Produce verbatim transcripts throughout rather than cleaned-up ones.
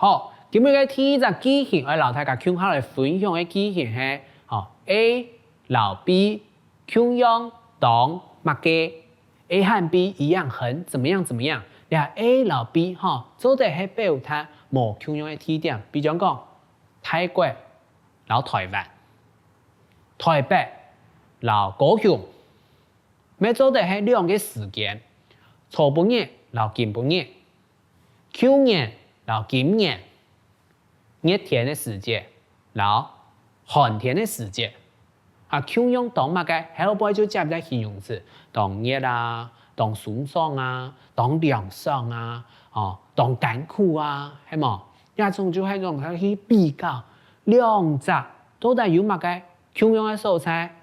好，今日个第一隻句型，愛摎大家共下來分享个句型係，吼，A摎B共樣當麼个？A和B一樣很怎麼樣怎麼樣。這A摎B吼，做得係表達無共樣个地點，比將講，泰國摎台灣，台北摎高雄，乜做得係兩个時間，昨晡日摎今晡日，舊年摎今年， 熱天个時節摎寒天个時節。啊，共樣當麼个，後背就接一個形容詞，當熱啊，當鬆爽啊，當涼爽啊，哦，當艱苦啊，係無？這種就係用來去比較兩隻到底有麼个共樣个所在，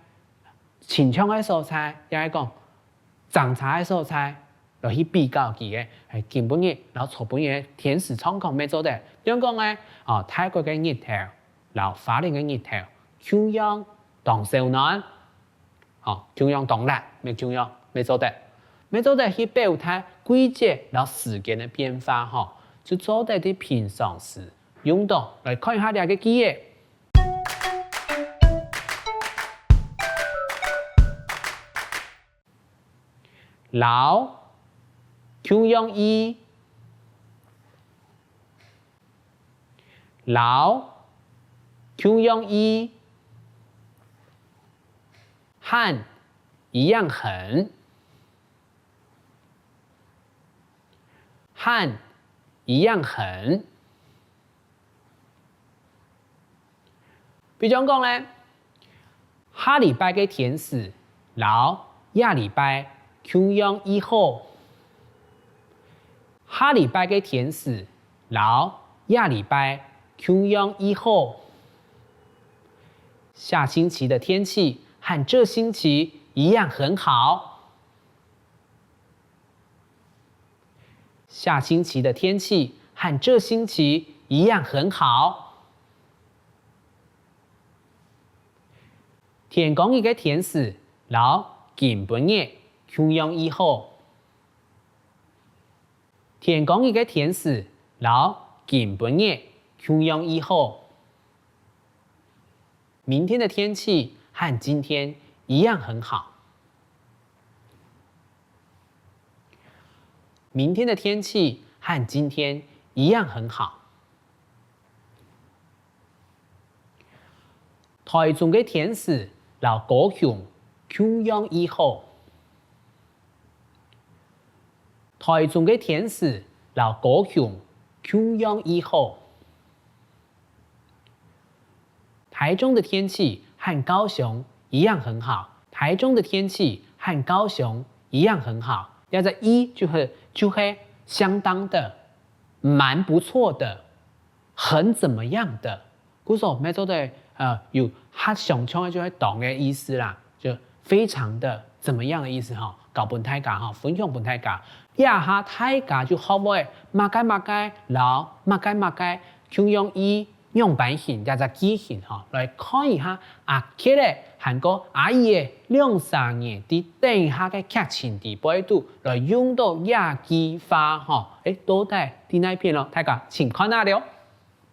親像个所在，也係講 爭差个所在，來去比較佢个，係今晡日摎昨晡日个天時狀況乜做得。仰講呢，哦，泰國个日頭摎花蓮个日頭，共樣當燒暖，哦，共樣當熱，乜共樣乜做得。乜做得去表達季節摎時間个變化吼，就做得在平常時用到。來看一下這個句仔。 摎，共樣意，摎，共樣意，和，一樣很，和，一樣很。 比將講呢，下禮拜个天時摎這禮拜共樣異好。下禮拜个天時摎這禮拜共樣異好。下星期的天氣和這星期一樣很好。 下星期的天氣和這星期一樣很好。天光日个天時摎今晡日共樣異好。天光日个天時摎今晡日共樣異好。 明天的天氣和今天一樣很好。明天的天氣和今天一樣很好。台中个天時摎高雄共樣異好。台中个天時摎高雄共樣異好。 台中的天氣和高雄一樣很好。台中的天氣和高雄一樣很好。這個一就係，就係相當的、蠻不錯的、很怎麼樣的。故所乜做得，呃，有較相像个就係當个意思啦，就非常的怎麼樣的意思吼，教分大家吼，分享分大家。這下大家就學會麼个麼个摎麼个麼个共樣意 仰般形這隻句型吼，來看一下阿傑仔還過阿姨仔兩儕人在等下个劇情裡背肚來用到這句話吼，欸，到底在哪片咯？大家請看啊了。